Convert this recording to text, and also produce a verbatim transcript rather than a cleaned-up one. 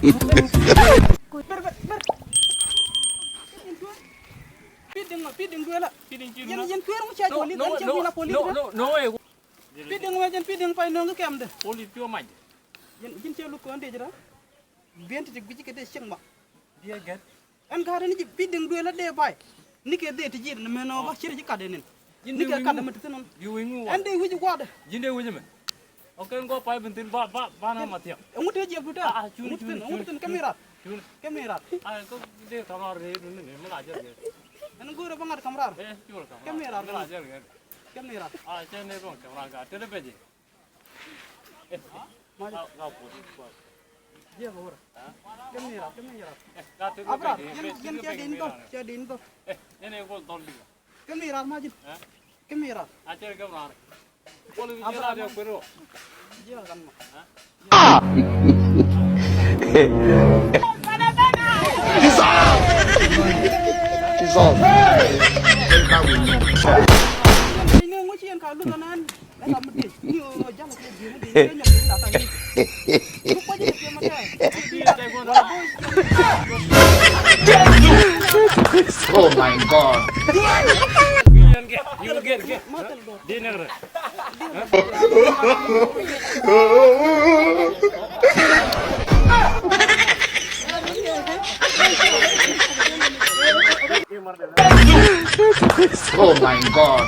Ber, ber, ber. Pi̱i̱t diŋ ma, pi̱i̱t diŋ duëëlä. Pi̱i̱t diŋ ci yɛn, yɛn kuëër ŋu ca jɔl i̱, no, yɛn cɛ no, wi̱i̱ la polis no, no, no way. Pi̱i̱t diŋ ma, yɛn pi̱i̱t diŋ pay nööŋ kɛ kɛmdɛ. Polis pi̱i̱ mac. Yɛn, yɛn cɛ luk kɔn dec rɔ. Biɛn ti ti guici kɛ dee cieŋ ma. Diɛ gɛt. Ɛn ga̱a̱dɛ ni ji̱ pi̱i̱t diŋ duëëlä dee pay. Nikɛ dhee ti ji̱ ni mɛn ɔ bä ci ri ji̱ kat ɛn ɛn. Nikɛ kat ɛmɛ ti thi̱n ɔn. Ɛn dee wi̱c gua̱a̱dɛ. Ji̱n dee wi̱c ɛmɛ. Ɔ kɛn gua̱a̱ pay bin thi̱n ba, ba, ba na ma thiaŋ. Ɛŋu te jiɛp duta. Ɛŋu ti thi̱n, ɛŋu ti thi̱n, kɛ mi rat. Kɛ mi rat. Ɛn go̱o̱rɛ bä ŋa̱t ka̱m rar. Kɛ mi rat. Kɛ mi rat. Abra, yɛn, yɛn cɛ din dhɔr, cɛ din dhɔr. Kɛ mi rar ma ji̱n. Kɛ mi rar. Abra. Ji̱ ran ma. Jesus. Jesus. Ni ŋuci yɛn ka luth anan. Oh my God. Oh my God.